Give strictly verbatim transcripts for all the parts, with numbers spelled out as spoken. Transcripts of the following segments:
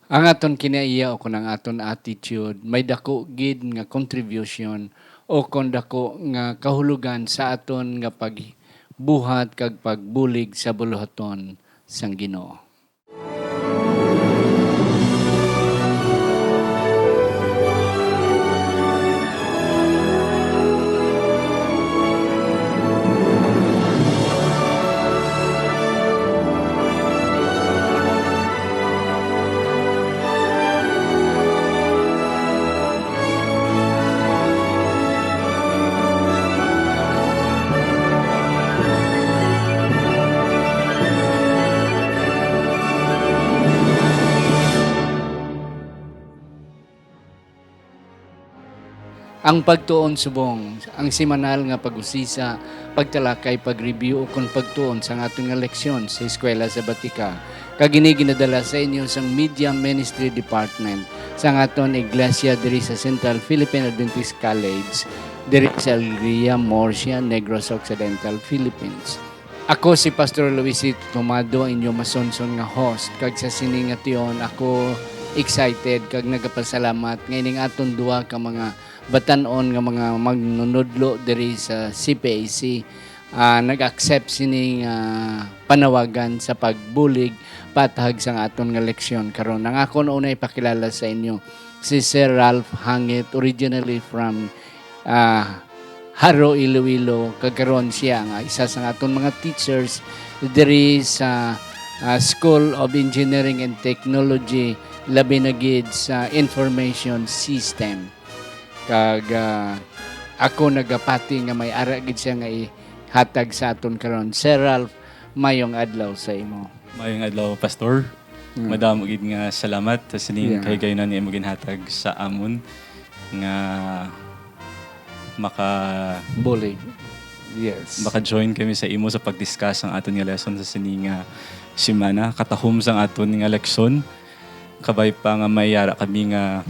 Ang aton kinaiya o kon ang aton attitude may dako gid nga contribution o kon dako nga kahulogan sa aton nga pagbuhat kag pagbulig sa buluhaton sang Ginoo. Ang pagtuon subong, ang semanal nga pag-usisa, pagtalakay, pag-review, ukon pagtuon sang aton nga leksyon sa Eskwela Sabatika. Kag ini ginadala sa inyo sang Media Ministry Department sang aton iglesia diri sa Central Philippine Adventist College, diri sa Alegria, Murcia, Negros Occidental, Philippines. Ako si Pastor Luisito Tomado, inyo masunson nga host, kag sa sini nga tion ako excited kag nagapasalamat nga ining aton duha ka mga batan-on nga mga magnunudlo diri sa C P A C, ah, nag-accept sining, ah, panawagan sa pagbulig patag sang aton nga leksyon karon. Ang akon una ipakilala sa inyo si Sir Ralph Hangit, originally from, ah, Jaro, Iloilo, kag karon siya nga isa sa aton mga teachers diri sa, ah, School of Engineering and Technology, labi na gid sa Information System. Kag, ah, ako nagapati nga may ara gid siya nga ihatag sa aton karon. Sir Ralph, mayong adlaw sa imo. Mayong adlaw, Pastor. Mm. Madamo gid nga salamat sa sining Yeah. kahigayunan nga imo ginhatag sa amon nga maka Bulig. Yes. maka-join kami sa imo sa pag-discuss ang aton nga lesson sa sini nga semana, katahom sang aton nga leksyon. Kabay pa nga may ara kami nga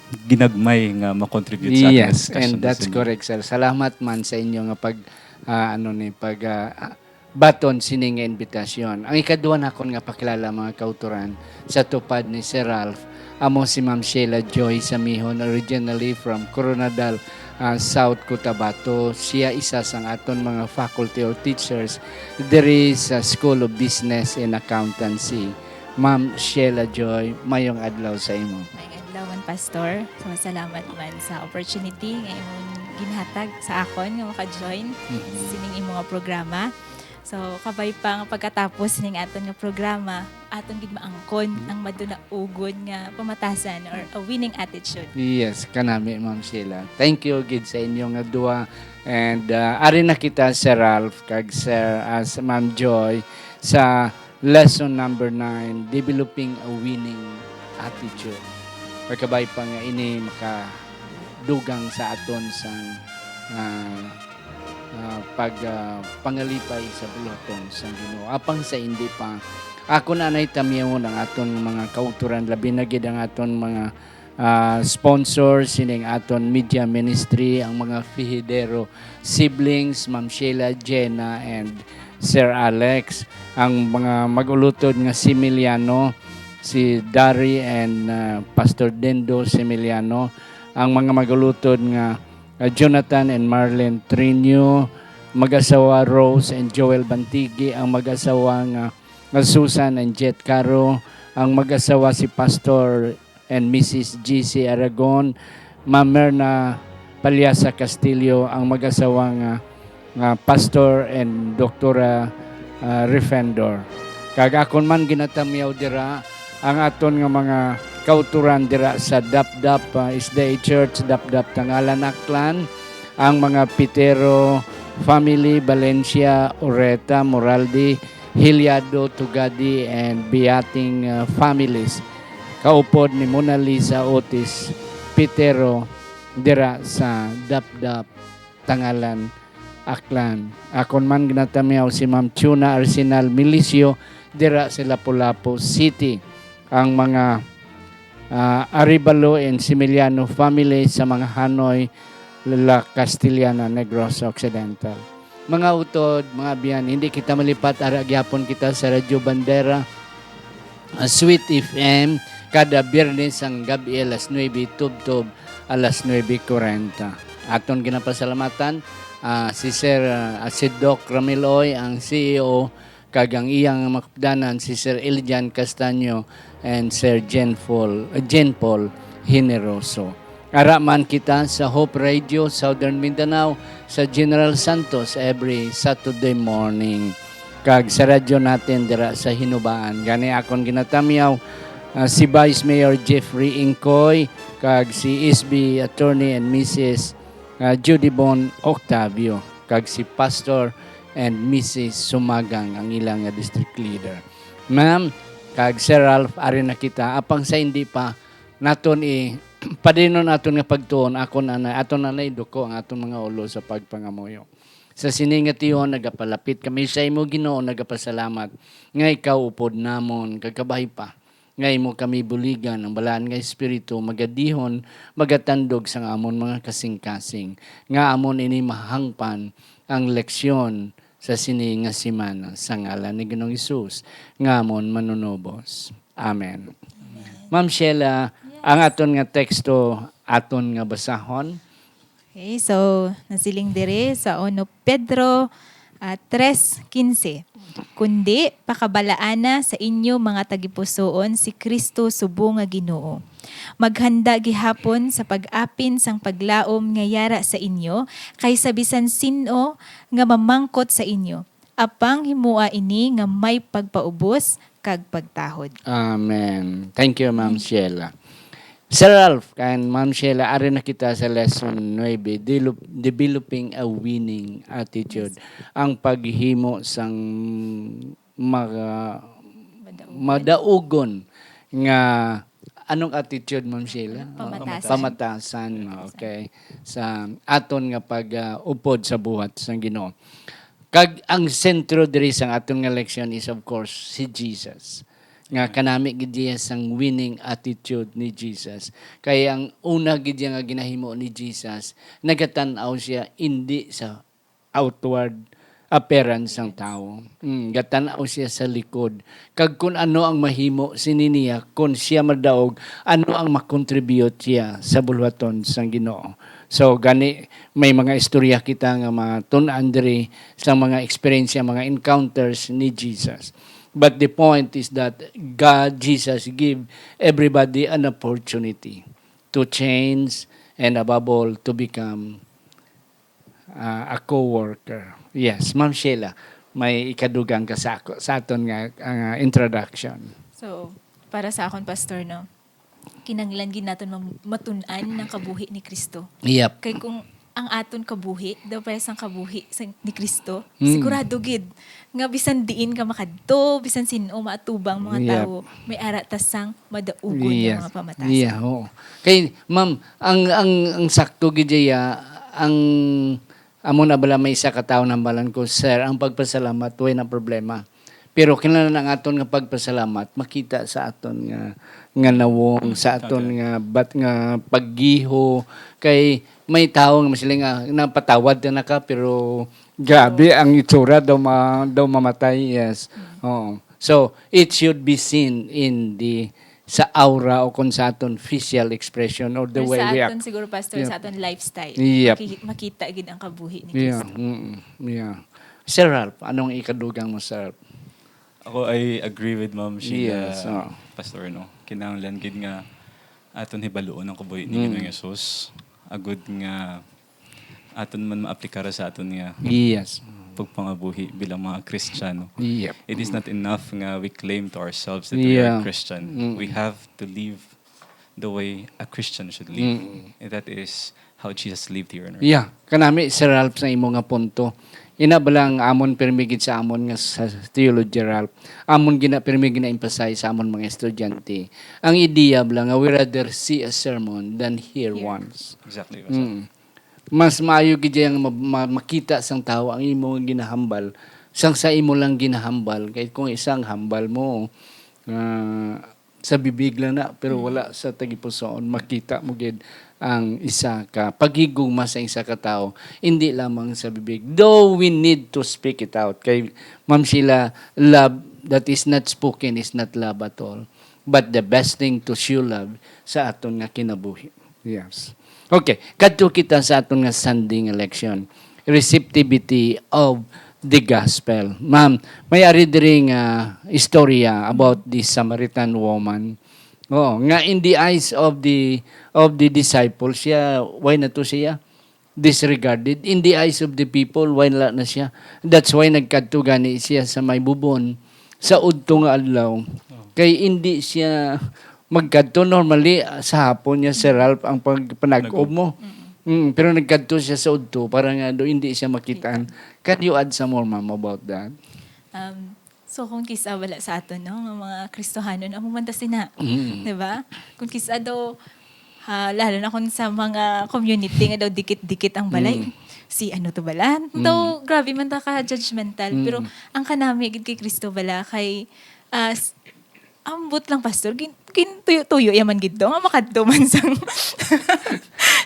ginagmay nga ma-contribute sa aton Yes, discussion and sa that's Sunday. correct, sir. Salamat man sa inyo nga pag, ah, ano ni, pag, ah, ah, baton sini nga imbitasyon. Ang ikaduha nakon nga pakilala, mga kautoran, sa tupad ni Sir Ralph, amo si Ma'am Sheila Joy Samihon, originally from Koronadal, ah, South Cotabato. Siya isa sang aton mga faculty or teachers diri sa School of Business and Accountancy. Ma'am Sheila Joy, mayong adlaw sa imo. Mayong adlaw man, Pastor. So, salamat man sa opportunity nga imong ginhatag sa akon nga maka-join Mhm. sining imo nga programa. So, kabay pa nga pagkatapos ning aton nga programa, aton gid maangkon Mhm. ang madunaugon nga pamatasan or a winning attitude. Yes, kanami, Ma'am Sheila. Thank you gid sa inyo nga duha. And, uh, ari na kita, Sir Ralph, kag Sir, uh, sa Ma'am Joy, sa lesson number nine, developing a winning attitude. Pagkabay pa nga ini makadugang sa aton sang, ah, ah, pag, ah, pangalipay sa buluhaton sang Ginoo. Apang sa hindi pa, ako na nay tamyawon ang aton mga kautoran, labi na gid ang aton mga ah, sponsor sining aton media ministry, ang mga Fijidero siblings, Ma'am Sheila, Jenna, and Sir Alex, ang mga mag-ulutod nga Similiano, si Dari and, ah, Pastor Dendo Similiano, ang mga mag-ulutod nga, ah, Jonathan and Marlene Trinio, mag-asawa Rose and Joel Bantigi, ang mag-asawa nga, nga Susan and Jet Caro, ang mag-asawa si Pastor and Missus G C Aragon, Ma'am Merna Palyasa Castillo, ang mag-asawa nga, nga Pastor and Doktora, ah, Refendor. Kag akon man ginatamyaw dira ang aton nga mga kauturan dira sa Dapdap, ah, S D A Church, Dapdap, Tangalan, Aklan, ang mga Pitero family, Valencia, Oreta, Moraldi, Hiliado, Tugadi, and Biating, uh, families. Kaupod ni Mona Lisa Otis Pitero dira sa Dapdap, Tangalan, Aklan. Akon man ginatamyaw si Ma'am Chuna Arsenal Milicio dira sa Lapu-Lapu City. Ang mga, ah, Arevalo and Similiano family sa mga Hanoy, La Castellana, Negros Occidental. Mga utod, mga abyan, hindi kita malipat, ara gyapon kita sa Radyo Bandera, ah, Sweet F M, kada Biyernes sang gab-i alas nuebe tubtob alas nuebe kwarenta. Aton ginapasalamatan, ah, si Sir, ah, si Doc Ramiloy, ang C E O, kag ang iyang makupdanan, si Sir Elijan Castaño and Sir Jen Paul, Jen Paul Generoso. Ara man kita sa Hope Radio, Southern Mindanao, sa General Santos every Saturday morning. Kag sa radyo natin dira sa Hinubaan. Gani akon ginatamyaw, ah, si Vice Mayor Jeffrey Ingcoy, kag si S B Attorney and Missus, ah, Judy Bon Octavio, kag si Pastor and Missus Sumagang, ang ilang nga district leader. Ma'am, kag Sir Ralph, ari na kita. Apang sa hindi pa, naton i-, padinon naton nga pagtuon, ako na na, aton na na iduko ang aton mga ulo sa pagpangamuyo. Sa sini nga tion, nagapalapit kami sa imo, Ginoo, nagapasalamat nga ikaw upod namon, kag kabay pa nga imo kami buligan ang Balaan nga Espiritu, magadihon, magatandog sang amon mga kasing-kasing, nga amon ini mahangpan ang leksyon sa sini nga semana. Sa ngalan ni Ginoong Hesus, nga amon Manunubos. Amen. Ma'am Sheila, ang aton nga teksto, aton nga basahon. Okay, so, nasiling diri sa uno Pedro, ah, tres quince, "Kundi pakabalaana sa inyo mga tagipusoon si Cristo subong nga Ginoo. Maghanda gihapon sa pag-apin sang paglaom nga yara sa inyo, kay sa bisan sin-o nga mamangkot sa inyo, apang himoa ini nga may pagpaubos kag pagtahod." Amen. Thank you, Ma'am Sheila. Sir Ralph and Ma'am Sheila, ari na kita sa lesson nuebe, dilo-, developing a winning attitude. Ang paghimo sang mga madaugon nga, anong attitude, Ma'am Sheila? Pamatasan. Pamatasan, okay. Sa aton nga pag, ah, upod sa buhat sang Ginoo. Kag ang sentro diri sang aton nga leksyon is, of course, si Jesus. Nga kanami gid iya sang winning attitude ni Jesus. Kay ang una gid iya nga ginahimo ni Jesus, nagatan-aw siya indi sa outward appearance sang tawo. Mm, gatan-aw siya sa likod. Kag kun ano ang mahimo sini niya, kun siya madaog, ano ang makontribute siya sa bulwaton sang Ginoo. So, gani, may mga istorya kita nga matun-an diri sa mga eksperyensya, mga encounters ni Jesus. But the point is that God, Jesus, give everybody an opportunity to change and above all, to become, ah, a co-worker. Yes, Ma'am Sheila, may ikadugang ka sa ako, sa aton nga, ah, introduction. So, para sa akon, Pastor, no, kinahanglan gid naton mam-, matun-an ang kabuhi ni Cristo. Yep. Kay kung ang aton kabuhi daw pares sang kabuhi sa, ni Cristo, Mm. sigurado gid nga bisan diin ka makadto, bisan sin-o maatubang mga Yep. tawo, may ara ta sang madaugon nga Yeah. mga pamatasan. Yeah, oo. Kay, ma'am, ang, ang, ang sakto gid iya, ang amo na bala may isa ka tawo nang balan ko, "Sir, ang pagpasalamat, way na problema." Pero kinahanglan ang aton nga pagpasalamat makita sa aton nga, nga nawong, sa aton nga bat-, nga paggiho. Kay may tawo nga masiling nga, "Napatawad na ka, pero grabe ang itsura daw ma-, daw mamatay." Yes. Oo. So, it should be seen in the, sa aura o kung sa aton facial expression or the Or way sa we aton act. Siguro, Pastor, Yeah. sa aton lifestyle. Yep. Maki-, makita gid ang kabuhi ni Yeah, Cristo. Mm, yeah. Sir Ralph, anong ikadugang mo, Sir Ralph? Ako, I agree with Ma'am Sheila, Yes, oo. Pastor, no? Kinahanglan gid nga aton hibaluon ang kabuhi ni Mm. Ginoong Jesus. Agud nga aton man maaplikar sa aton nga Yes. pagpangabuhi bilang mga Kristiyano. Yep. It is not enough nga we claim to ourselves that we are Yeah. Christian. Mm. We have to live the way a Christian should live. Mm. And that is how Jesus lived here on earth. Yeah, kanami, Sir Ralph, sa imo nga punto. Ina bala ang amon pirmi gid sa amon nga sa theology, Ralph. Amon gina pirmi gina-emphasize sa amon mga estudyante. Ang ideya bala nga we rather see a sermon than hear Hear. one. Exactly, Pastor. Mm. Mas maayo gid yang ma-, ma-, makita sang tawo ang imo nga ginahambal sang sa imo lang ginahambal. Kay kung isang hambal mo, ah, sa bibig lang na, pero Mm. wala sa tagipusoon, makita mo gid ang isa ka paghigugma sa isa ka tawo, hindi lamang sa bibig. Though we need to speak it out. Kay Ma'am Sheila, love that is not spoken is not love at all. but the best thing to show love sa aton nga kinabuhi. Yes. Okay, kadto kita sa aton nga Sunday nga leksyon, receptivity of the gospel. Ma'am, may ari diri nga istorya about the Samaritan woman. Oo, nga in the eyes of the, of the disciples, siya, why na to siya? Disregarded. In the eyes of the people, why la na siya? That's why nagkadto gani siya sa may bubon sa udto nga adlaw. Oh. Kay hindi siya magkadto. Normally, sa hapon niya, Sir Ralph, ang pagpanag-ob mo. Mm, pero nagkadto siya sa udto para nga do hindi siya makitaan. Can you add some more, ma'am, about that? Um, so, kung kisa wala sa aton, no, nga mga Kristohanon, amo man ta sina. Mm. Di ba? Kung kisa daw, ha, lalo na kung sa mga community nga daw dikit-dikit ang balay, Mm. si ano to bala? Mm. Daw, grabe man ta ka judgmental. Mm. Pero ang kanami gid kay Kristo bala, kay, ah, s-, ambot lang, Pastor, gin-, gintuyo-tuyo ya man gid to, nga makadto man sang,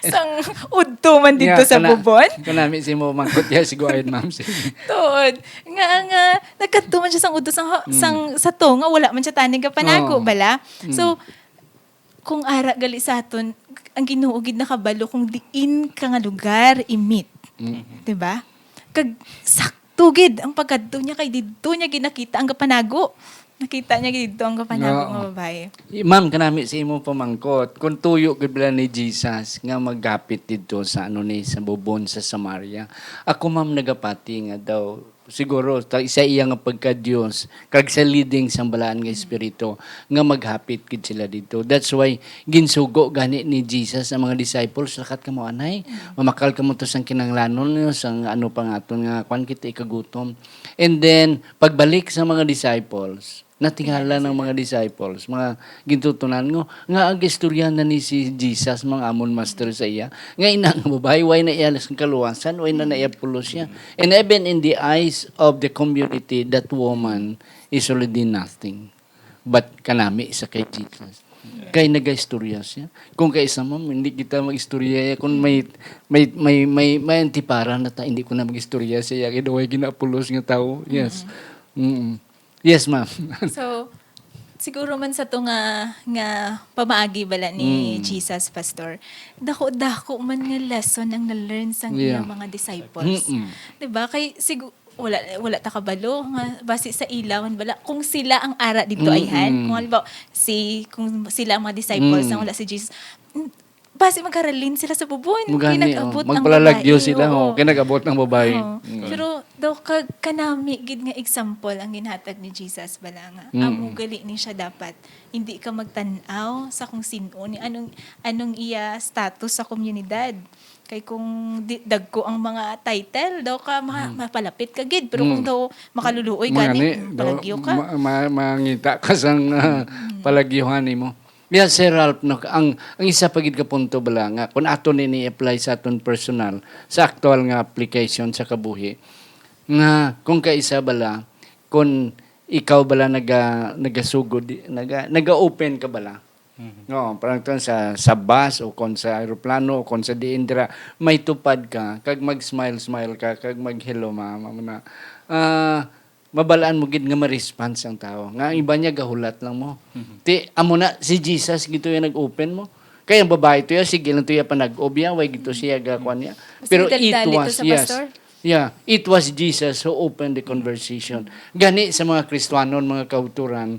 sang udto man dito Yeah, sa kana-, bubon. Kanami si mo mangkot ya, sigo ayon, ma'am, si Tuod. Nga, nga, nagkadto man siya sang udto sang, Mm. sang, sa to, nga wala man siya tani nga panago, Oo. bala. Mm. So, kung ara gali sa aton, ang Ginoo gid nakabalo kung diin ka nga lugar i-meet. Mm. Di ba? Kag sakto gid ang pagkadto niya kay didto niya gid nakita ang gapanago. Nakita niya gid didto ang gapanago Oo. nga babae. I-, ma'am, kanami sa imo pamangkot, kung tuyo gid bala ni Jesus nga maghapit didto sa, ano ni, sa bubon sa Samaria. Ako, ma'am, nagapati nga daw siguro ta-, sa iya nga pagka-Dios kag sa leading sang Balaan nga Espiritu nga maghapit gid sila didto. That's why ginsugo gani ni Jesus ang mga disciples, "Lakat kamo anay, mamakal kamo to sang kinahanglanon niyo, sang ano pa nga aton nga kwan kita ikagutom." And then, pagbalik sa mga disciples, natingala ng mga disciples, mga gintutunan nga, nga ang istorya na ni si Jesus, mga amon master sa iya, nga ina nga babayi, way na iya sang kaluwasan, way na na iya pulos siya. And even in the eyes of the community, that woman is already nothing. But kanami sa kay Jesus. Kay nagaistorya siya. Kung kay isa, ma'am, hindi kita mag-istorya. Kung may, may, may, may, may antipara na ta, hindi ko na mag-istorya siya. Kaya way ginapulos nga tao. Yes. Mm. Yes, ma'am. So, siguro man sa to nga, nga pamaagi bala ni Mm. Jesus, Pastor, dako-dako man nga lesson ang na-learn sang Yeah. iyang mga disciples. Mm-mm. Di ba? Kay sigu-, wala, wala ta kabalo nga basi sa ila man bala kung sila ang ara didto Mm-mm. ayhan. Kung halimbawa, si, kung sila ang mga disciples Mm. ang wala si Jesus, mm, basi magharalin sila sa bubon. Mugani, Kay nag-abot oh. ang Magpalalagyo babae, sila, oo. oh. Kay nag-abot ang babae. Oo. Mm. Pero daw kag kanami gid nga example ang ginhatag ni Jesus bala nga Mm. amo gali ni siya dapat. Hindi ka magtan-aw sa kung sin-o ni anong anong iya status sa komunidad. Kay kung di, dagko ang mga title, daw ka ma-, Mm. mapalapit ka gid. Pero kung Mm. daw makaluluoy Mugani, gani, daw palagyo ka. ma-, ma-, mangita ka sang, ah, Mm. palagyuhan nimo. Yes, Sir Ralph, no, ang, ang isa pa gid ka punto bala nga kung ato nini i-apply sa aton personal, sa aktual nga application sa kabuhi, nga kung kaisa bala, kung ikaw bala naga-, nagasugod, naga-, naga-open ka bala. Mhm. No, parang to sa, sa bus o kung sa aeroplano o kung sa diin dira, may tupad ka, kag mag-smile-smile ka, kag mag-hello, ma'am, amo na. Ah, mabalaan mo gid nga ma-response ang tao. Nga ang iba niya gahulat lang mo. Mhm. Ti, amo na, si Jesus gito yung nag-open mo. Kaya ang babae to ya, sige lang to ya panag-ob ya, way gito siya gakuan niya. Mas Pero it madali-dali to was, sa yes. pastor. Yeah, it was Jesus who opened the conversation. Gani sa mga Kristiyanon, mga kauturan,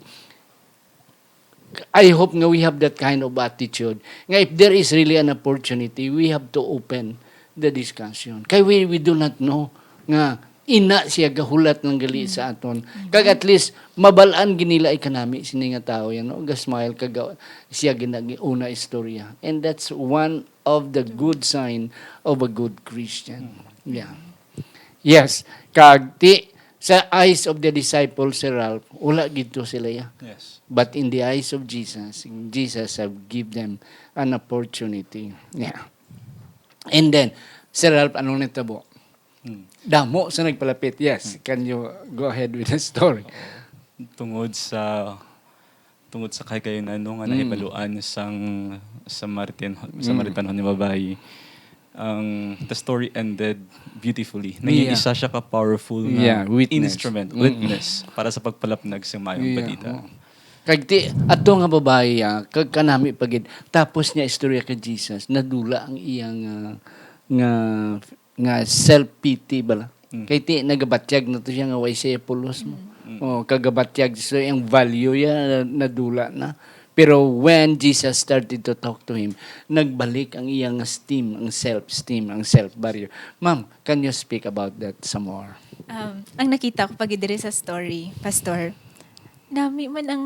I hope nga we have that kind of attitude. Nga if there is really an opportunity, we have to open the discussion. Kay we, we do not know nga ina siya gahulat ng gali sa aton. Kag at least, mabalaan ginila ay kanami sini nga tao yan, no? Ga-smile, kag ga-, siya ginauna istorya. And that's one of the good sign of a good Christian. Yeah. Yes. Kag ti, sa eyes of the disciples, Sir Ralph, wala gid to sila, ya. Yes. But in the eyes of Jesus, Jesus have give them an opportunity. Yeah. And then, Sir Ralph, anong natabo? Hmm. Damo sa nagpalapit. Yes, Hmm. can you go ahead with the story? Tungod sa, tungod sa kahigayunan, no, nga Mm. nahibaluan sang Samaritan, Mm. Samaritanhon nga babayi, ang, the story ended beautifully. Naging Yeah. isa siya ka powerful nga Yeah, witness. instrument, Mm. witness, para sa pagpalapnag sa maayong Yeah, balita. oo. Kag ti ato nga babayi, ah, kag kanami pa gid. Tapos niya istorya kay Jesus, nadula ang iyang, ah, nga, nga self-pity bala. Mm. Kay ti nagabatyag na to siya nga way siya pulos mo. Mm. Oh, kagabatyag, so ang value ya nadula na. Pero when Jesus started to talk to him, nagbalik ang iyang esteem, ang self-esteem, ang self-value. Ma'am, can you speak about that some more? Um, ang nakita ko pa gid diri sa story, Pastor, nami man ang,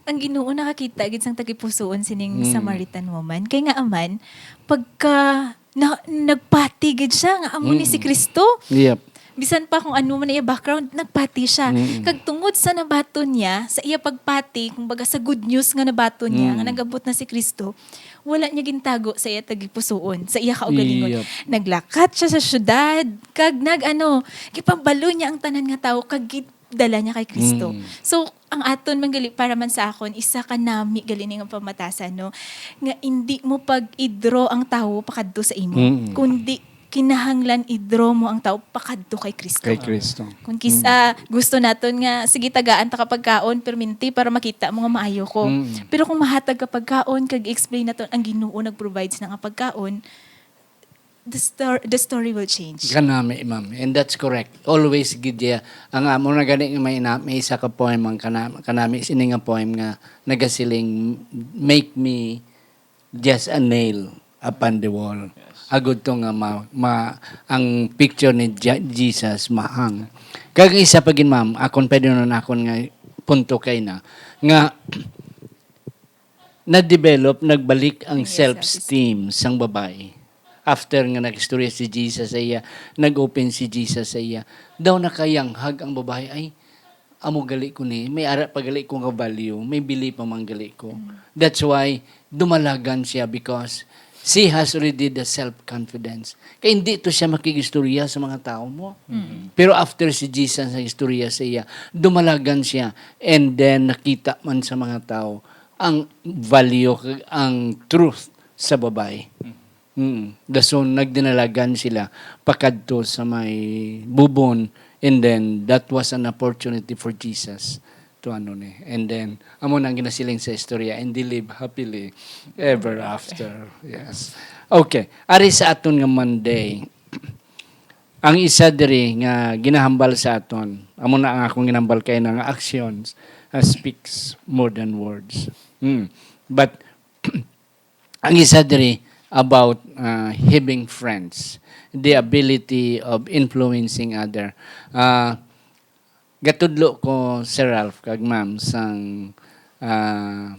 ang Ginoo nakakita gid sang tagipusoon sining Mm. Samaritan woman. Kay nga aman, pagka na, nagpati gid siya nga amo ni si Mm. Kristo. Yep. Bisan pa kung ano man ang iya background, nagpati siya. Mm. Kag tungod sa nabaton niya, sa iya pagpati, kumbaga sa good news nga nabaton niya, nga Mm. nag-abot na si Kristo, wala niya gintago sa iya tagipusoon, sa iya kaugalingon. Yep. Naglakat siya sa syudad, kag nag-ano, gipabalo niya ang tanan nga tawo, kag gi-, dala niya kay Kristo. Mm. So, ang aton man gali, para man sa akon, isa ka nami gali ni nga pamatasan, no, nga indi mo pag-i-draw ang tawo pakadto sa imo, Mm. kundi kinahanglan i-draw mo ang tawo pakadto kay Kristo. Kay Kristo. Kung kis-, Mm. ah, gusto naton nga, "Sige, tagaan ta ka pagkaon, perminti, para makita mo nga maayo ko." Mm. Pero kung mahatag ka pagkaon, kag explain naton, ang Ginoo nag-provide sa nga pagkaon, the stor-, the story will change. Kanami, ma'am. And that's correct. Always gid iya. Ang amo na gani nga may ina-, may isa ka poem ang kana-, kanami sini nga poem nga nagasiling, "Make me just a nail upon the wall." Yes. Agud to nga ma-, ma-, ang picture ni Je-, Jesus mahang. Kag isa pa gid, ma'am, akon pa din akon nga punto kay na, nga na-develop, nagbalik ang Ang self-esteem sang babayi. After nga nag-istorya si Jesus sa iya, nag-open si Jesus sa iya, daw nakayanghag ang babayi, "Ay, amo gali ko ni, may ara pa gali ko nga value, may bili pa man gali ko." Mm. That's why dumalagan siya, because she has already the self-confidence. Kay hindi to siya makig-istorya sa mga tao mo. Mm. Pero after si Jesus nag-istorya sa iya, dumalagan siya, and then nakita man sa mga tao ang value, ang truth sa babayi. Mm. Mm. Dason nagdinalagan sila pakadto sa may bubon, and then that was an opportunity for Jesus to ano ni. And then, amo na ang ginasiling sa istorya, "And they live happily ever after." Yes. Okay. Ari sa aton nga Monday, ang isa diri nga ginahambal sa aton, amo na ang akong ginahambal kay na nga actions, uh, speaks more than words. Hmm. But ang isa diri about, uh, having friends, the ability of influencing other. Uh, gatudlo ko, Sir Ralph, kag ma'am, sang, uh,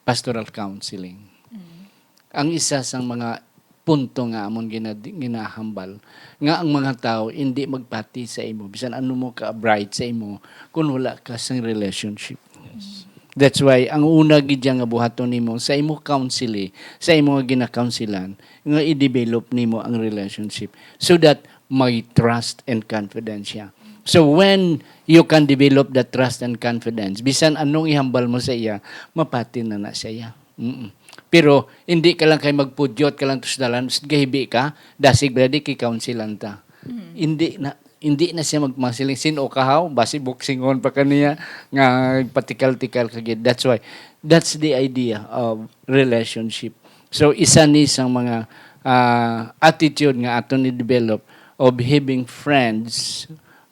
pastoral counseling. Mm. Ang isa sang mga punto nga amon gina-, ginahambal nga ang mga tawo indi magpati sa imo, bisan ano mo ka bright sa imo, kung wala ka sang relationship. Yes. That's why ang una gid nga buhaton nimo sa imo counselee, sa imo nga ginakounselan, nga i-develop nimo ang relationship so that may trust and confidence siya. So when you can develop that trust and confidence, bisan anong ihambal mo sa iya, mapati na na siya. Mm-mm. Pero hindi ka lang kay magpudyot ka lang to sa dalan, gahibi ka, dasig bala di kay counselan ta. Mm. Hindi na, hindi na siya mag-, magsiling, "Sin-o ka, haw?" Basi buksingon pa ka niya nga patikal-tikal ka gid. That's why, that's the idea of relationship. So, isa ni sang mga, ah, attitude nga aton i-develop of having friends,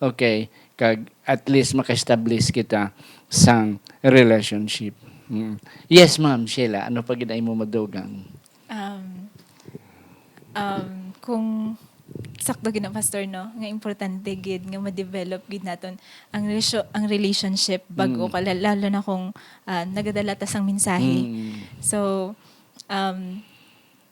okay, kag at least maka-establish kita sang relationship. Mm. Yes, Ma'am Sheila, ano pa gid ay mo madugang? Um, um, kung sakto gid na, Pastor, no, nga importante gid nga ma-develop gid naton ang relasyo-, ang relationship bago Mm. ka, la-, lalo na kung, ah, nagadala ta sang mensahe. Mm. So, um,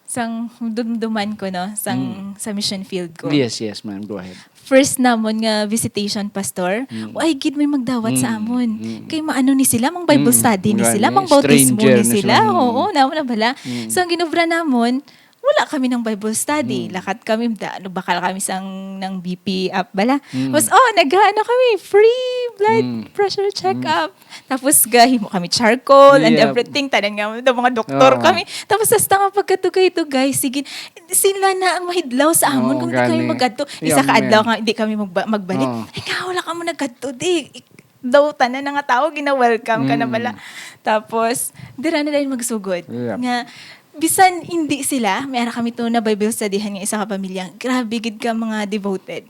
sang dumduman ko, no, sang Mm. sa mission field ko. Yes, yes, ma'am. Go ahead. First namon nga visitation, Pastor, Mm. wa gid may magdawat sa Mm, amon. Mm. Kay maano ni sila, mang Bible Mm. study ni Gani, sila, mang bautismo stranger ni ni sila. sila. Oo, namo na bala. Mm. So, ang ginobra namon, wala kami ng Bible study. Mm. Lakat kami, da-, ano, bakal kami sang, ng B P app bala. Mm. Tapos, oh, naghaano kami, free blood Mm. pressure Mm. check-up. Tapos, gahimo kami charcoal and Yep. everything. Tanan nga, daw mga doktor Oo. kami. Tapos, hasta nga pagkatugay-tugay, sige, sila na ang mahidlaw sa amon Oo, kung di kami gani. magadto. Isa Yum, ka adlaw yum. nga, di kami magba-, magbalik. Oo. Ay, nga, wala ka mo nagadto, di. daw tanan na nga tawo gina-welcome ka na bala. Mm. Tapos, dira na dayon magsugod. Yep. Nga, bisan hindi sila, may ara kami to na Bible studyhan nga isa ka pamilya, grabe gid ka mga devoted.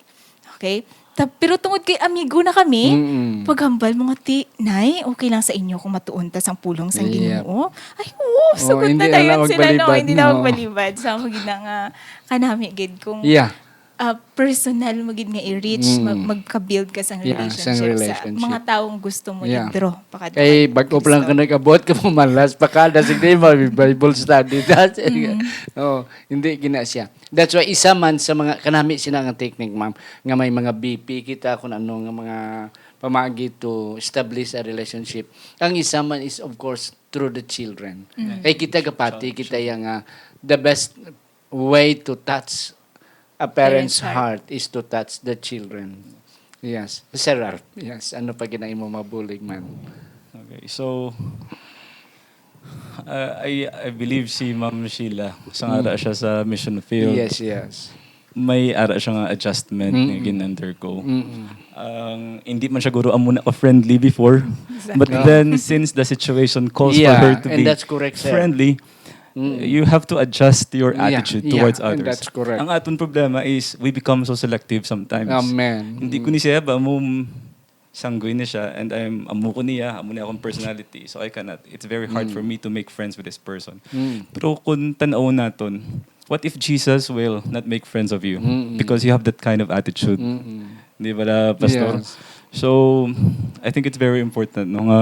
Okay? Ta- pero tungod kay amigo na kami, Mm-mm. paghambal mo nga, "Ti, Nay, okay lang sa inyo kung matuon ta sang pulong sang Yep. Ginoo?" Ay, oo, Oo, sagot hindi na na tayo lang sila, no? magbalibad, Hindi na no? magbalibad. Sa ako gid na nga, kanami gid kung Yeah. ah, personal mo gid nga i-reach, Mm. mag- magka-build ka sang Yeah, relationship, sang sa relationship. Mga taong gusto mo Yeah. i-draw pakadto Kay kay bago pa lang Kristo. Ka nag-abot ka, pumalas pa ka, dasig na yung Bible study. That's it. Mm. Oh, hindi gina siya. That's why isa man sa mga, kanami sina nga technique, ma'am, nga may mga B P kita, kung ano nga mga pamagi to establish a relationship. Ang isa man is, of course, through the children. Mm. Kay kita gapati, Sa kita yung nga, the best way to touch a parent's Parent's heart. heart is to touch the children. Yes. Sir Ralph, yes. Ano pa ginaimo mabulig man? Okay, so uh, I I believe si Ma'am Sheila, sang ara siya sa mission field. Yes, yes. May ara siya nga adjustment nga Mm-mm. gin-undergo. Mm-mm. Ang hindi man siya guro amo na ka-friendly before, but No. then since the situation calls Yeah, for her to and be that's correct, sir. friendly, Mm. you have to adjust your Yeah, attitude yeah, towards and others. that's correct. Ang aton problema is we become so selective sometimes. Amen. Hindi ko ni siya ba mo sanggol ni siya and I'm amo ko niya, amo niya akong personality. So I cannot. It's very hard Mm. for me to make friends with this person. Mm. Pero kung tan-aw naton, what if Jesus will not make friends of you Mm-mm. because you have that kind of attitude? Mm-mm. Di ba, la, Pastor? Yes. So, I think it's very important no nga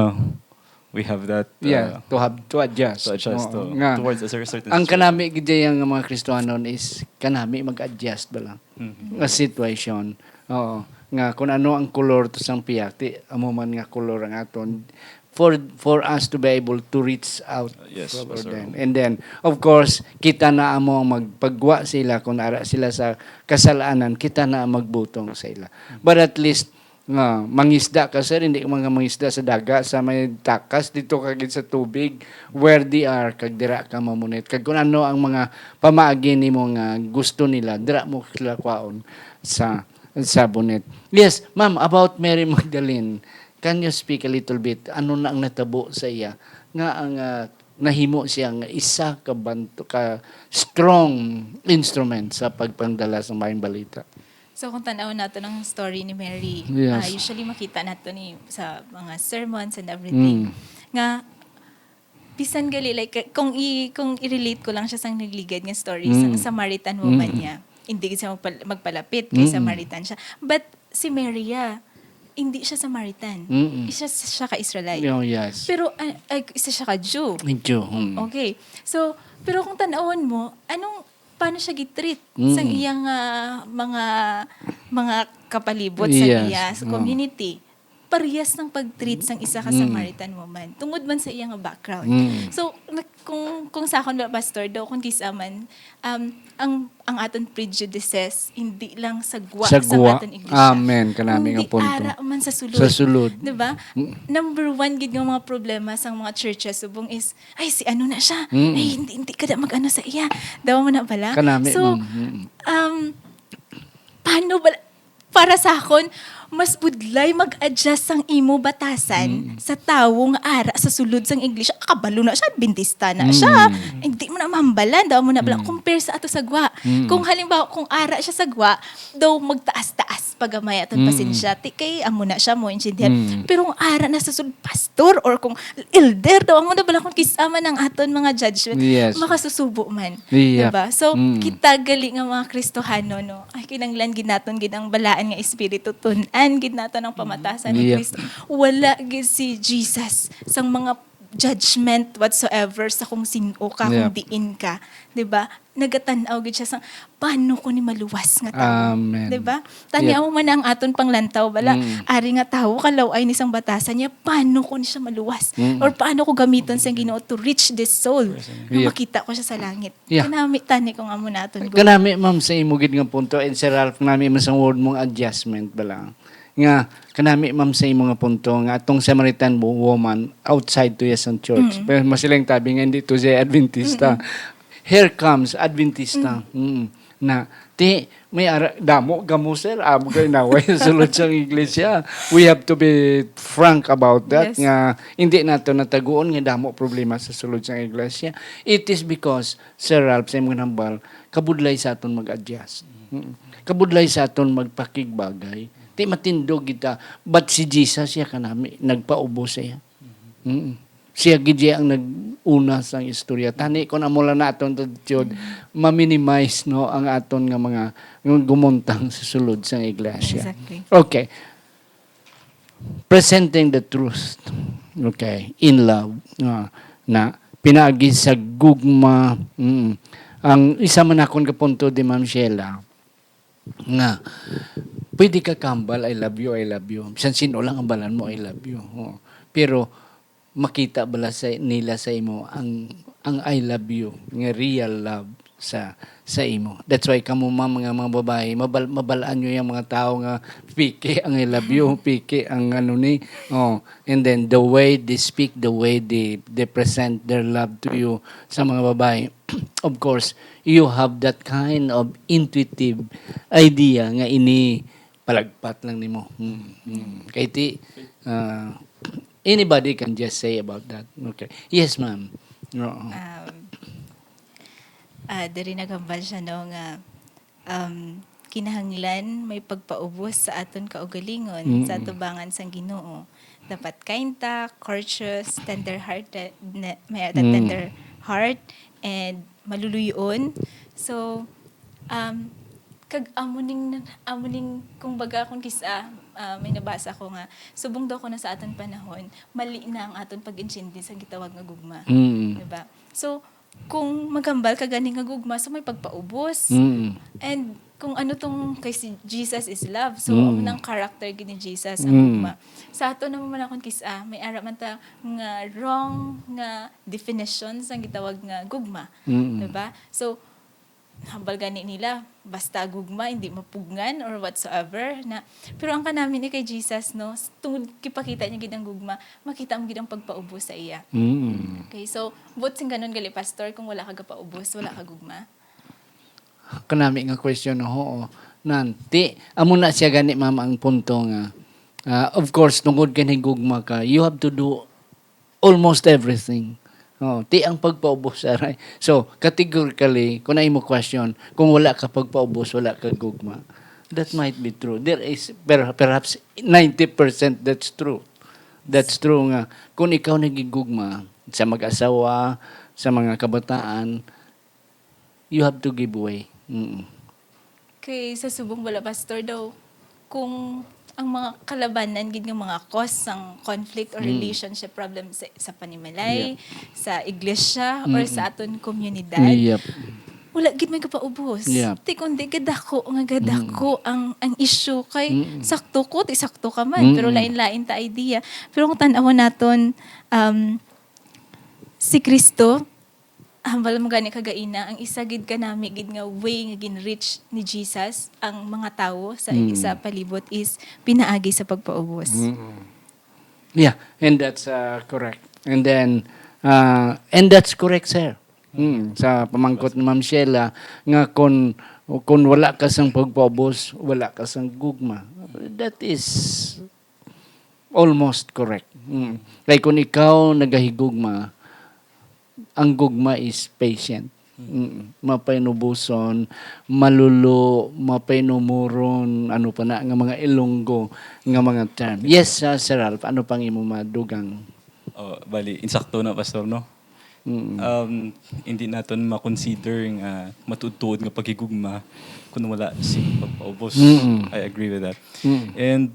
we have that uh, Yeah, to have to adjust. to adjust Oo, to, nga. towards a cer- certain Ang situation. Kanami gid ang mga Kristohanon is kanami mag-adjust ba lang Mhm. nga situation. Oo, nga kung ano ang color to sang piyakti, amo man nga color ang aton for for us to be able to reach out Yes, for Pastor. them. And then, of course, kita na amo ang magpagwa sila kung ara sila sa kasalanan, kita na ang magbutong sa ila. But at least nga mangisda ka, sir, hindi ka mga mangisda sa daga, sa may takas, dito ka gid sa tubig, where they are, kag dira ka mamunit. Kag kung ano ang mga pamaagi nimo nga gusto nila, dira mo sila kwaon sa sa bunit. Yes, ma'am, about Mary Magdalene, can you speak a little bit? Ano na ang natabo sa iya nga ang ah, nahimo siya nga isa ka banto ka strong instrument sa pagpandala sa maayong balita? So kung tanaw nato ang story ni Mary, Yes. ah, usually makita nato ni sa mga sermons and everything Mm. nga bisan gali, like, kung i kung i-relate ko lang siya sang nagligad nga story Mm. sang Samaritan woman Mm. niya, hindi gid siya magpal- magpalapit kay Mm. Samaritan siya. But si Mary, ah, hindi siya Samaritan. Mm. Isa siya ka Israelite. Oh, yes. Pero ah, ay, isa siya ka Jew. Medyo, hmm. Okay. So, pero kung tanawon mo, anong paano siya gitreat Mm. sang iyang ah, mga mga kapalibot sa Yes. iya sa Oh. community? Parehas ng pag-treat sang isa ka Mm. Samaritan woman tungod man sa iyang background. Mm. So, na- kung kung sa akon ba, Pastor, daw kung kisa man, um, ang ang aton prejudices hindi lang sa gwa Sa sa gwa. aton iglesia. Amen. Kanami Kundi nga punto. Ara man sa sulod. Sa sulod. Di ba? Mm. Number one gid nga mga problema sang mga churches subong is, "Ay, si ano na siya? Mm. Ay, hindi, hindi ka na mag-ano sa iya." Daw mo na bala. Kanami, So, ma'am. Mm. um, paano bala? Para sa akon, mas budlay mag-adjust sang imo batasan Mm. sa tawo nga ara sa sulod sang iglesia. Kabalo na siya, Adventista na siya. Mm. Hindi mo na mahambalan, daw mo na bala. Mm. Compare sa ato sa gwa. Mm. Kung halimbawa, kung ara siya sa gwa, daw magtaas-taas pa gamay aton Mm. pasensya. Ti kay amo na siya mo intindihan. Mm. Pero kung ara na sa sulod, pastor or kung elder daw, amo na bala kung kisa man ang aton mga judgment, Yes. makasusubo man. Yeah. Diba? So, Mm. kita gali nga mga Kristohanon, no? Ay, kinanglan gid naton gid ang balaan nga espiritu, tun-an gid naton ang pamatasan ni Yeah. Kristo. Wala gid si Jesus sang mga judgment whatsoever sa kung sin-o ka, kung Yeah. diin ka. Diba? Nagatan-aw gid siya sang, "Paano ko ni maluwas nga tawo?" Amen. Diba? Tanya Yeah. mo man ang aton panglantaw, bala, Mm. ari nga tawo, kalaw-ay ni sang batasan niya, paano ko ni siya maluwas? Mm. Or paano ko gamiton sa Ginoo to reach this soul? Nga Yeah. makita ko siya sa langit. Yeah. Kanami tani kung amo naton. Kanami, ma'am, sa imo gid nga punto, and Sir Ralph, kanami man sa word mong adjustment bala. Nga, kanami, ma'am, sa imo nga punto, nga atong Samaritan wo- woman outside to yes ang church. Mm. Pero masiling tabi nga hindi to siya Adventista. Here comes Adventista. Mm. Na, ti, may ara, damo, gamo, sir, amo kayo naway sulod sa iglesia. We have to be frank about that, Yes. nga hindi nato nataguon nga damo problema sa sulod sa iglesia. It is because, Sir Ralph, sa imong nambal, kabudlay sa aton mag-adjust. Mm. Kabudlay sa aton magpakigbagay. Ti matindog kita, but si Jesus siya kanami, nagpaubos siya. Mm. Siya gid siya ang nag-una sang istorya. Tani, kung amo lang naton attitude, ma-minimize, no, ang aton nga mga, nga gumuntang sa sulod sang iglesia. Exactly. Okay. Presenting the truth. Okay. In love. Ah, na pinaagi sa gugma. Mm. Ang isa man akon ka punto di Ma'am Sheila, nga pwede ka kambal, "I love you, I love you." Bisan sino lang ang balan mo, "I love you." Oh. Pero makita bala sa nila sa imo ang ang "I love you" nga real love sa sa imo. That's why kamo, ma'am, mga, mga babae, mabal, mabalaan nyo yung mga tao nga piki ang "I love you", piki ang ano ni. Oh, and then the way they speak, the way they they present their love to you sa mga babae. Of course, you have that kind of intuitive idea nga ini palagpat lang nimo. Hmm, hmm. Kay ti, ah, anybody can just say about that. Okay. Yes, ma'am. Oo. Um, ah, diri naghambal siya, no, nga um, kinahanglan may pagpaubos sa aton kaugalingon Mm-mm. sa atubangan sang Ginoo. Dapat kind ta, courteous, tender heart, na, may Mm. tender heart, and maluluy-on. So, um, kag amo ning, amo ning, kung baga, kung kisa, ah, may nabasa ko nga, subong daw ko na sa aton panahon, mali na ang aton pag-intindi sa gitawag nga gugma. Mm. Diba? So, kung maghambal ka gani nga gugma, so may pagpaubos. Mm. And kung ano tong kay si Jesus is love, so Mm. amo nang character gid ni Jesus ang Mm. gugma. Sa ato naman man akon kis-a, may ara man ta nga wrong nga definition sang gitawag nga gugma. Mm. Diba? So, hambal gani nila, basta gugma, hindi mapugngan or whatsoever. Na, pero ang kanami ni kay Jesus, no, s- tungod kipakita niya gid ang gugma, makita mo gid ang pagpaubos sa iya. Mm. Okay, so, buot sing ganun gali, Pastor, kung wala ka gapaubos, wala ka gugma? Kanami nga question, oo. Nanti, amo na siya gani, ma'am, ang punto nga, ah, of course, tungod kay gugma ka, you have to do almost everything. Oh, ti ang pagpaubos, aray. So, categorically, kung na imo question, kung wala ka pagpaubos, wala ka gugma. That might be true. There is per- perhaps ninety percent that's true. That's true nga kung ikaw nagigugma sa mag-asawa, sa mga kabataan, you have to give way. Mm. Kay sa subong bala, Pastor, daw, kung ang mga kalabanan gid nga mga cause sang conflict or Mm. relationship problem sa, sa panimalay, sa iglesia, or Mm-mm. sa aton komunidad, Yep. wala gid may kapaubos. Yep. Ti kundi gadako nga gadako ang ang issue kay Mm-mm. sakto ko, ti sakto ka man, pero Mm-mm. lain-lain ta idea. Pero kung tan-awon naton, um, si Kristo, hambal mo gani kagaina, ang isa gid kanami gid nga way nga gin-reach ni Jesus ang mga tawo sa Mm. sa palibot is pinaagi sa pagpaubos. Mm-mm. Yeah, and that's uh, correct. And then, uh, and that's correct, sir. Mm, sa pamangkot ni Ma'am Sheila, nga kung, kung wala ka sang pagpaubos, wala ka sang gugma. That is almost correct. Mm. Kay kung ikaw nagahigugma, ang gugma is patient. Mm. Mapainubuson, malulo, mapainumuron, ano pa na, nga mga Ilonggo, nga mga term. Yes, uh, Sir Ralph, ano pang imo madugang? Oh, bali, insakto na, Pastor, no? Mm. Um, hindi naton ma-consider nga matuod-tuod nga paghigugma kung wala si pagpaubos. Mm-mm. I agree with that. Mm. And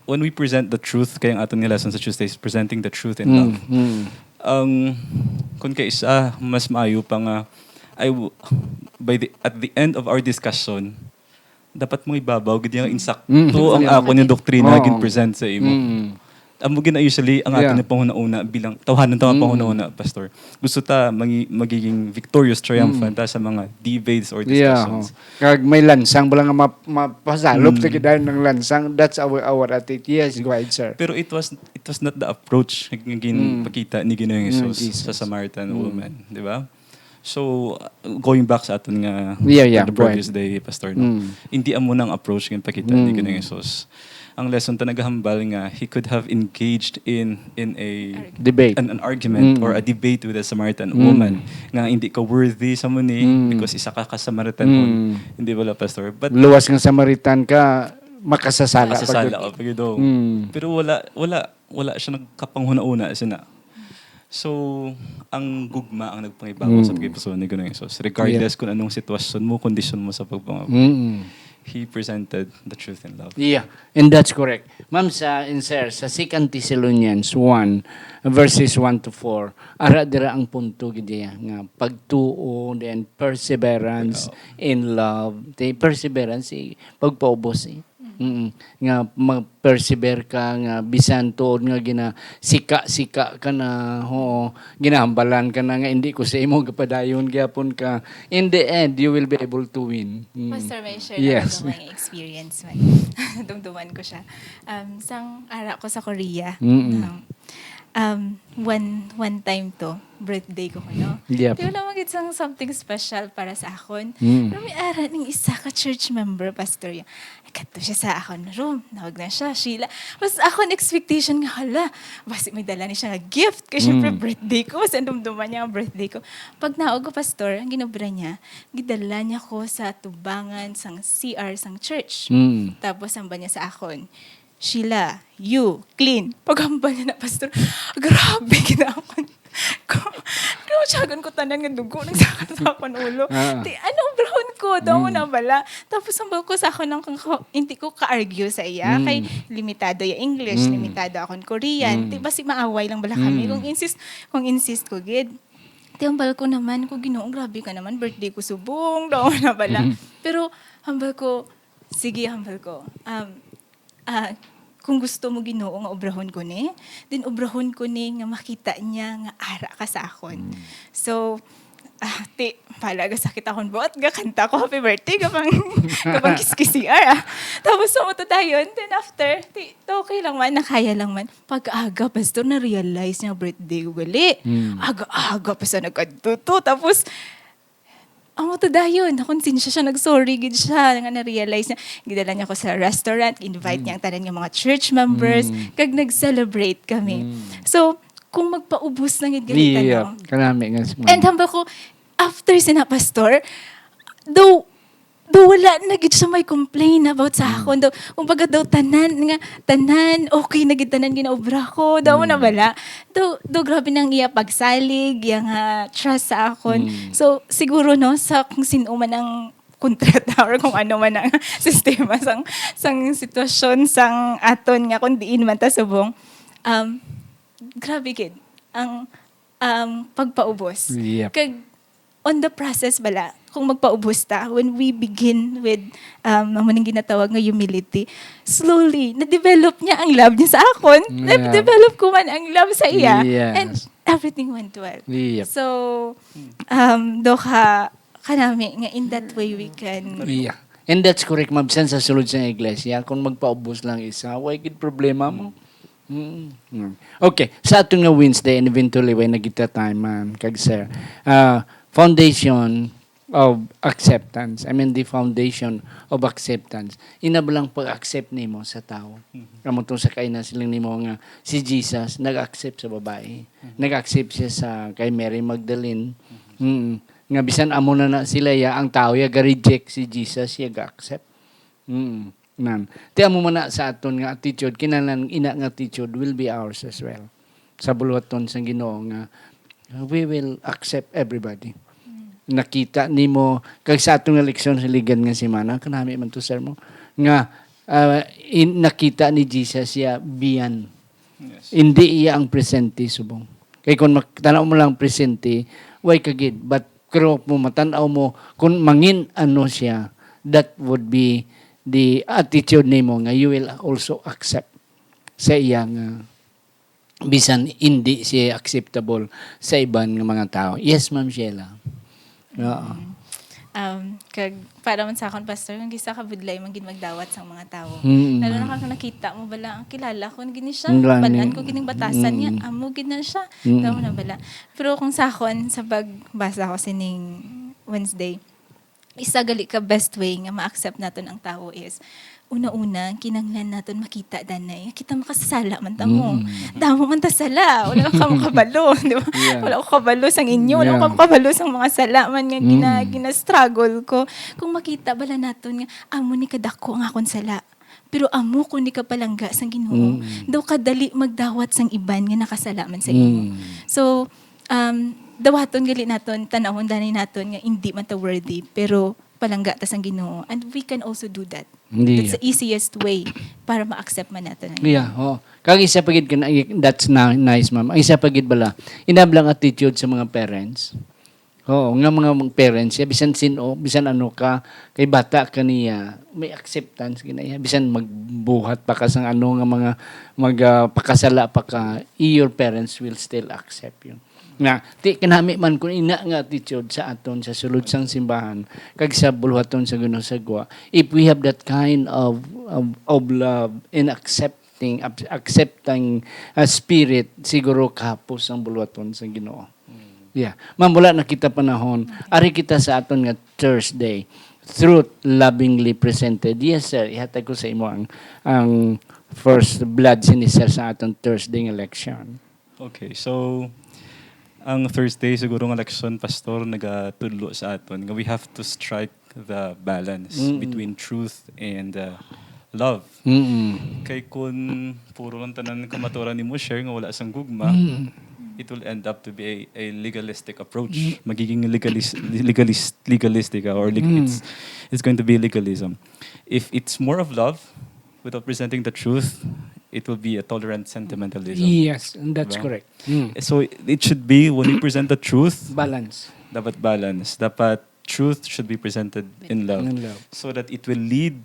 when we present the truth, kaya ang aton nga lesson sa Tuesday is presenting the truth in Mm, love. mm. Ang, kung kay isa, mas maayo pa nga, I w- by the, at the end of our discussion, dapat mo ibabaw gid yung insakto Mm. ang Yeah. ako yung doktrina Oo. gin present sa imo. Mm. Amo gina usually ang Yeah. aton yung panghuna-una bilang tawhanon ta nga Mm. panghuna-una, Pastor. Gusto ta mangi- magiging victorious, triumphant Mm. ta sa mga debates or Yeah, discussions. oh. Kag may lansang bala nga map- mapasalop Mm. sa gidayon ng lansang, that's our our attitude. Yes, go ahead, sir. Pero it was it was not the approach nga Mm. ginpakita ni Ginoong Mm, Jesus Jesus. sa Samaritan Mm. woman, di ba? So, uh, going back sa aton nga Yeah, yeah, the go ahead. previous day, Pastor, no? Mm. Hindi amo nang approach nga pakita ni Mm. Ginoong Jesus. ang lesson ta nagahambal nga he could have engaged in in a Debate. an, an argument Mm. or a debate with a Samaritan Mm. woman nga hindi ka worthy sa muni Mm. because isa ka ka Samaritan. Mm. Hindi wala, Pastor? But Luwas nga Samaritan ka, makasasala pa Kasasala gid. ka pa gid, oh. Mm. Pero wala, wala, wala siya nagkapanghuna-una, sina. So, ang gugma ang nagpangibabaw sa Mm. pagkaipuso ni Ginoong Jesus. Regardless Yeah. kung anong sitwasyon mo, kondisyon mo sa pagpangab-, Mm. He presented the truth in love. Yeah, and that's correct. Ma'am, sa, and sir, sa Second Thessalonians one, verses one to four, ara dira ang punto gid iya nga pagtuo, then perseverance Yeah. in love. The perseverance, eh, pagpaubos, eh. Mm. Nga mag-persevere ka, nga bisan tuod nga gina-, sika-sika ka na, oo, ginahambalan ka na nga, "Hindi ko sa imo gapadayon," gyapon ka. In the end, you will be able to win. Mm. Pastor, may share Yes. ako sa mga experience man. Dumduman ko siya. Um, sang ara ko sa Korea. Mm-mm. Um, um, one, one time to, birthday ko kuno. Yep. Di wala man gid sang something special para sa akon. Mm. Pero may ara ning isa ka church member, Pastor, ya. Kadto siya sa akon room. Nawag na siya, "Sheila." Mas akon expectation nga, "Hala, basi may dala ni siya nga gift." Kay syempre, Mm. birthday ko. Basi dumduman niya ang birthday ko. Pag naog ko, Pastor, ang ginobra niya, gidala niya ko sa tubangan sang C R sang church. Mm. Tapos, hambal niya sa akon, "Sheila, you, clean." Paghambal niya na, Pastor, grabe, gid akon. Ko, ko, siyagan ko tanan nga dugo nagsakat sa akon ulo. Ah. Ti, ano, brown ko, daw mo Mm. na bala. Tapos, hambal ko sa akon, ang, ang, hindi ko ka-argue sa iya. Mm. Kay limitado ya English, Mm. limitado akon Korean. Mm. Ti, basi maaway lang bala kami. Mm. Kung insist, kung insist ko, gid. Ti, hambal ko naman, ko, "Ginoo, grabe ka naman, birthday ko subong," daw mo na bala. Mm. Pero, hambal ko, sige, hambal ko. Um, ah, kung gusto mo, Ginoo, nga obrahon ko ni, then obrahon ko ni nga makita niya nga ara ka sa akon. Mm. So, ah, ti, pala, gasakit akon buot, gakanta ko, "Happy birthday," kapang, kapang kiskis C R, ah. Tapos, sa mo to dayon, then after, ti, okay lang man, nakaya lang man. Pag-aga, Pastor, na-realize niya birthday ko gali. Mm. Aga-aga pa sa nagkadto to. Tapos, amo to dayon, nakonsensya siya, nag-sorry gid siya, nga na-realize niya. Gidala niya ko sa restaurant, invite Mm. niya ang tanan nga mga church members, Mm. kag nag-celebrate kami. Mm. So, kung magpaubos lang gid ganito, Yeah, no? kanami nga si And hambal ko, after sina, Pastor, daw, daw wala na gid siya may complain about sa Mm. akon. Daw, kumbaga daw, tanan nga, tanan, okay na gid tanan ginaobra ko. Daw mo na Mm. bala. Daw, daw grabe nang iya pagsalig, iya nga trust sa akon. Mm. So, siguro, no, sa kung sino man ang kontrata or kung ano man ang sistema sang, sang sitwasyon, sang aton nga kung diin man ta subong, um, grabe gid ang, ang pagpaubos. Yep. Kag on the process bala, kung magpaubos ta, when we begin with, um, amo ning ginatawag nga humility, slowly, na-develop niya ang love niya sa akon. Yeah. Na-develop ko man ang love sa iya. Yes. And everything went well. Yep. So, um, do ka, kanami nga in that way we can Yeah. And that's correct, ma'am. Bisan sa sulod sa iglesia, kung magpaubos lang isa, way gid problema mo. Mm. Mm. Okay, sa aton nga Wednesday, and eventually, way nagita time, ma'am, kag sir. Ah, foundation of acceptance. I mean, the foundation of acceptance. Ina ba lang pag-accept nimo sa tao? Mhm. Amo tong sa kaina siling nimo nga si Jesus nag-accept sa babae. Mhm. Nag-accept siya sa kay Mary Magdalene. Mhm. Mm. Nga bisan amo na na sila, ya, ang tao, ya, ga-reject, si Jesus, ya, ga-accept. Mm. Nan. Ti amo man na sa aton nga attitude, kinahanglan ina nga attitude will be ours as well. Sa buluhaton sang Ginoo nga, uh, we will accept everybody. Mm. Nakita nimo, kag sa aton nga leksyon sa ligad nga semana, kanami man to, sir, mo, nga, uh, in-, nakita ni Jesus siya beyond. Yes. Hindi iya ang presente subong. Kay kung mak-, tanaw mo lang presente, way ka gid. But pero mo matan-aw mo kung mangin ano siya, that would be the attitude nimo nga you will also accept sa iya nga bisan hindi siya acceptable sa iban nga mga tao. Yes, Ma'am Sheila. Oo. Mm. Um, kag para man sa akon, Pastor, nga gisa ka budlay man gid magdawat sang mga tawo. Mm. Lalo na kung nakita mo bala, ang kilala ko gini siya, Ang gani. balan ko gining batasan niya, Mm. amo gid na siya. Mm. Tama na bala. Pero kung sa akon, sa pagbasa ko sining Wednesday, isa gali ka best way nga ma-accept naton ang tawo is Una-una, kinahanglan naton makita, danay, nga kita makasasala man ta mo. Mm. Damo man ta sala. Wala ka makabalo, di ba? Yeah. Wala ko kabalo sang inyo, wala Yeah. ko kabalo sang mga sala man nga gina-, Mm. gina-struggle ko. Kung makita bala naton nga, amo ni kadako ang akon sala, pero amo ko ni kapalangga sang Ginoo, Mm. daw kadali magdawat sang iban nga nakasala man sa imo. Mm. So, um, dawaton gali naton, tan-awon danay naton nga hindi man ta worthy, pero palangga ta sang Ginoo. And we can also do that. Hindi. That's the easiest way para ma-accept man nato na. Yeah, oo. Kag isa pa gid kana, that's na, nice, ma'am. Ang isa pa gid bala, inablang attitude sa mga parents. Oo, nga mga, mga parents, ya, bisan sin-o, bisan ano ka, kay bata ka niya, may acceptance gina iya. Bisan magbuhat pa ka sang ano nga mga, mag, ah, pakasala pa ka, your parents will still accept you. Nga, ti kanami man kun ina nga attitude sa aton, sa sulod sang simbahan, kag sa buluhaton sa Ginoo sa gwa, if we have that kind of, of, of love and accepting, ac-, accepting, uh, spirit, siguro kahapos ang buluhaton sa Ginoo. Mm. Yeah. Ma'am, wala na kita panahon. Ari kita sa aton nga Thursday. Truth lovingly presented. Yes, sir. Ihatag ko sa imo ang, ang first blood sini, sir, sa aton Thursday nga leksyon. Okay, so, ang Thursday siguro nga leksyon, Pastor, nagatudlo sa aton nga we have to strike the balance Mm-mm. between truth and, uh, love. Mm-mm. Kay kun puro lang tanan kamatuoran nimo share nga wala sang gugma, Mm. it will end up to be a, a legalistic approach. Mm. Magiging legalis-, legalis-, legalistic, uh, or leg-, Mm. it's, it's going to be legalism. If it's more of love, without presenting the truth, it will be a tolerant sentimentalism. Yes, and that's Diba? correct. Mm. So, it should be, when we present the truth, Balance. dapat balance. Dapat truth should be presented in love. In love. So that it will lead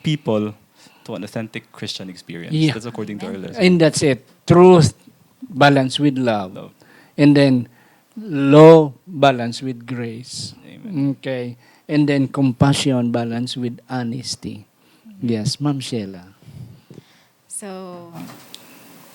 people to an authentic Christian experience. Yeah. That's according to our lesson. And that's it. Truth balance with love. Love. And then, law balance with grace. Amen. Okay. And then, compassion balance with honesty. Yes, Ma'am Sheila. So,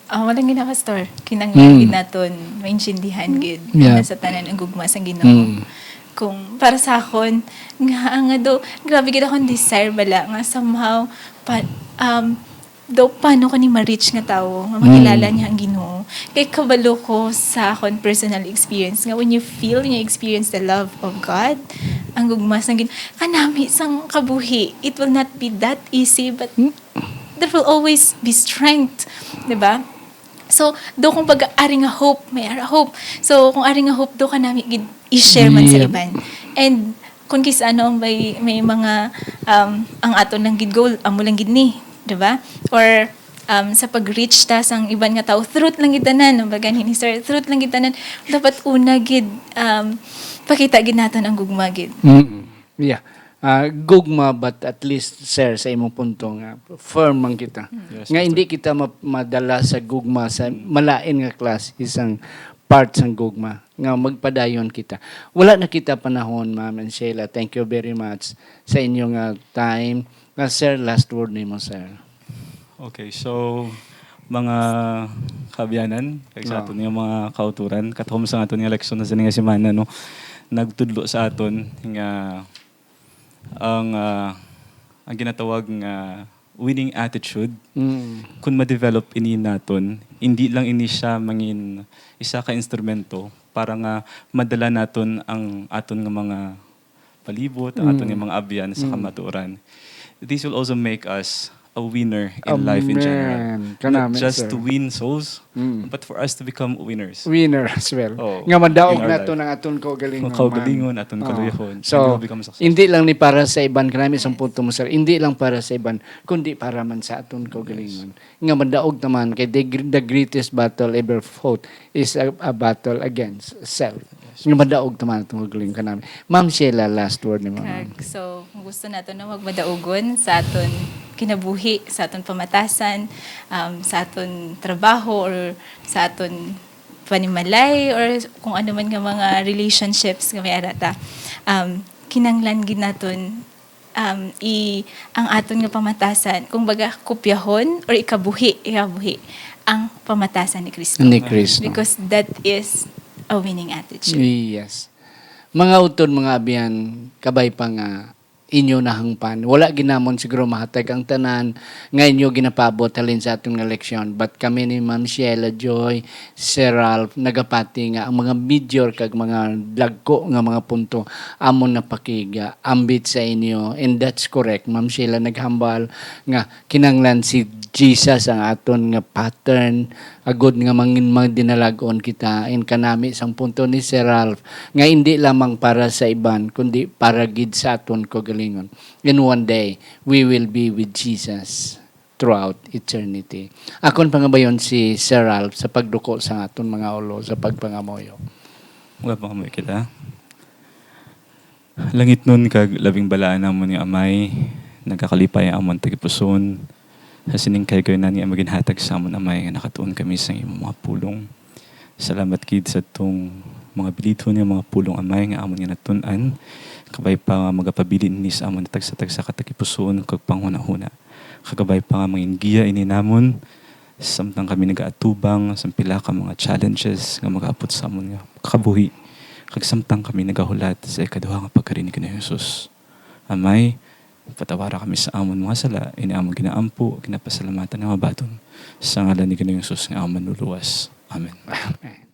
ah, wala gid na, Pastor. Kinahanglan Mm. gid naton maintindihan gid Yeah. na sa tanan ang gugma sang Ginoo. Mm. Kung para sa akon, nga, nga do, grabe gid akong desire bala nga somehow, pa, um, do, paano ko ni ma-reach nga tawo nga makilala Mm. niya ang Ginoo? Kay kabalo ko sa akon personal experience nga when you feel and you experience the love of God, ang gugma sang Ginoo, kanami sang kabuhi. It will not be that easy, but Mm. there will always be strength, di ba? So, do kung pag-ari nga hope, may ara hope. So, kung ari nga hope, do kanami gid i-share man sa Yep. iban. And kung kis-ano may, may mga, um, ang aton lang gid goal, amo lang gid ni, di ba? Or, um, sa pag-reach ta sang iban nga tawo, truth lang gid tanan, ang baga ni Sir, truth lang gid tanan. Dapat una gid, um, pakita gid naton ang gugma gid. Mm. Yeah. Ah, gugma, but at least, sir, sa imong punto nga firm man kita. Mm. Yes, Nga Pastor. hindi kita ma-, madala sa gugma sa malain nga klase sang part sang gugma nga magpadayon kita. Wala na kita panahon, Ma'am and Sheila. Thank you very much sa inyo nga time. Nga, sir, last word nimo, sir. Okay, so, mga kaabyanan, kag sa Ah. aton nga mga kauturan, katapos sa aton nga leksyon na sini nga semana, no, nagtudlo sa aton nga ang, ah, ang ginatawag nga winning attitude, Mm. kung ma-develop ini naton, hindi lang ini siya mangin isa ka instrumento para nga madala naton ang aton nga mga palibot, ang aton Mm. nga mga abyan sa Mm. kamatuoran. This will also make us a winner in life in general. Amen. Not Kanami, just sir. to win souls, Mm. but for us to become winners. Winner as well. Oh, Nga madaog in our nato life. ng aton kaugalingon, Ang kaugalingon, man. aton Oh. kaluy-on, So, and we will become successful. hindi lang ni para sa iban, kanami sang Yes. punto mo, sir. Hindi lang para sa iban, kundi para man sa aton kaugalingon. Yes. Nga madaog ta man, kay the gr-, the greatest battle ever fought is a, a battle against self. Yes. Nga madaog ta man aton kaugalingon, kanami. Ma'am Sheila, last word ni Ma'am. Kag, so, kung gusto nato na magmadaugon sa aton kinabuhi, sa aton pamatasan, um, sa aton trabaho, or sa aton panimalay, or kung ano man nga mga relationships nga may ara ta, um, kinahanglan gid naton, um, i-, ang aton nga pamatasan, kung baga, kopyahon or ikabuhi, ikabuhi ang pamatasan ni Kristo. Ni Kristo. Because that is a winning attitude. Yes. Mga utod, mga abyan, kabay pa nga inyo nahangpan. Wala gid namon siguro mahatag ang tanan nga inyo ginapaabot halin sa aton nga leksyon. But kami ni Ma'am Sheila Joy, Sir Ralph, nagapati nga ang mga major kag mga dagko nga mga punto amon napakiga ambit sa inyo. And that's correct. Ma'am Sheila naghambal nga kinanglan si Jesus ang aton nga pattern, agod nga mangin magdinalag-on kita. And kanami sang punto ni Sir Ralph, nga indi lamang para sa iban, kundi para gid sa aton kaugalingon. And one day, we will be with Jesus throughout eternity. Akon pangabayon si Sir Ralph sa pagduko sa aton mga ulo sa pagpangamuyo. Mga pangamuyo kita. Langitnon kag labing balaan namon nga Amay, nagakalipay ang amon tagipusoon. Sa sining kahigayunan nga maginhatag sa amon, Amay, nga nakatuon kami sa imong mga pulong. Salamat gid sa tong mga bilithon nga mga pulong, Amay, nga amon nga natun-an. Kabay pa nga magapabilin ini sa amon tagsa-tagsa ka tagipusoon kag panghunahuna. Kagabay pa nga mangin giya ini namon samtang kami nagaatubang sa pila ka mga challenges nga magaabot sa amon nga kabuhi, kag samtang kami nagahulat sa ikaduha nga pagkari ni Ginoong Jesus. Amay, patawara kami sa amon mga sala, ini amon ginaampo, ginapasalamatan nga mabaton sa ngalan ni Ginoong Jesus nga amon Manluluwas. Amen. Amen.